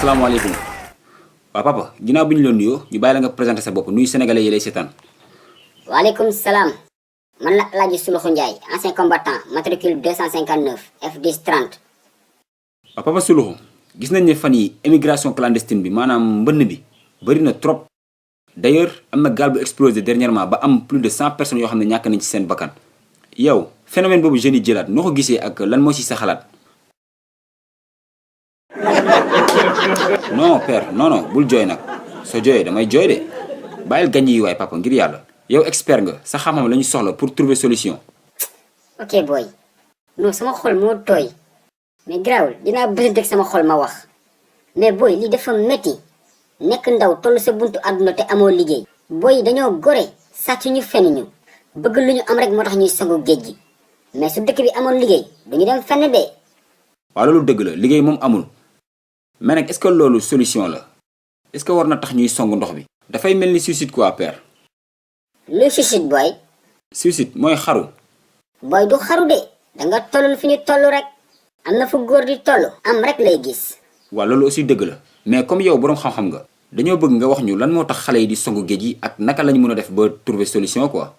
asalaamaaleykum. waaw papa ginnaaw bi ñu la nuyoo ñu bàyyi la nga présenté sa bopp nuyu sénégalais yi lay seetaan. waaleykum salaam man la El Hadj Suluxu Ndiaye ancien combattant matricule 259 F10 30. waaw papa Suluxu gis nañ ne fan yi émigration clandestine bi maanaam mbënn bi bëri na trop. d'ailleurs am na gaal bu explosé dernièrement ba am plus de 100 personnes yoo xam ne ñàkk nañ ci seen bakkan. yow phénomène boobu jeunes yi jëlaat noo ko gisee ak lan moo ci sa xalaat. non père non bul jooy nag soo jooyee damay jooy de bàyyil gañ yi waay papa ngir yàlla yow expert nga sa xam-xam la ñu soxla pour trouver solution. ok boy non sama xol moo tooy mais garaawul dinaa bësanteeg sama xol ma wax mais boy lii dafa métti nekk ndaw toll sa buntu àdduna te amoo liggéey. boy dañoo gore sàcc ñu fenn ñu bëgg lu ñu am rek moo tax ñuy sangu géej gi mais su dëkk bi amoon liggéey duñu dem fenn de. waaw loolu dëgg la liggéey moom amul. mais nag est-ce que loolu solution la est-ce que war na tax ñuy song ndox bi. dafay mel ni suicide quoi père. luy suicide boy. suicide mooy xaru. boy du xaru de danga tollul fi ñu toll rek am na fu góor di toll am rek lay gis. waaw loolu aussi dëgg la mais comme yow boroom xam-xam nga dañoo bëgg nga wax ñu lan moo tax xale yi di songu géej yi ak naka lañu mën a def ba trouver solution quoi.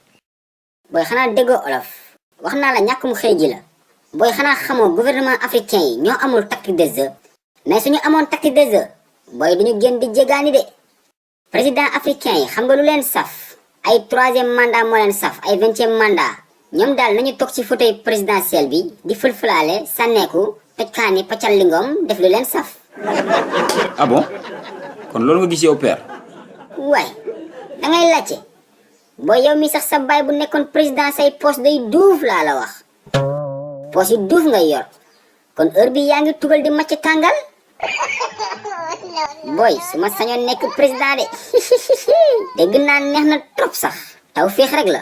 boy xanaa déggoo olof wax naa la ñàkkum xëy ji la. boy xanaa xamoo gouvernement africain yi ñoo amul tactique de jeu mais suñu amoon tactique de jeu boy duñu génn di jégaani de. président africain yi xam nga lu leen saf ay 3e mandat moo leen saf ay 20e mandat ñoom daal nañu toog ci fauteuil présidentiel bi di fël-fëlaale sànneeku tojkaani paccal lingom def lu leen saf. ah bon kon loolu nga gis yow père. waay dangay laajte booy yow mi sax sa baay bu nekkoon président say poste day duuf laa la wax poste yu duuf ngay yor kon heure bi yaa ngi tugal di macc tàngal booy su ma sañoon nekk président de dégg naa neex na trop sax taw féex rek la.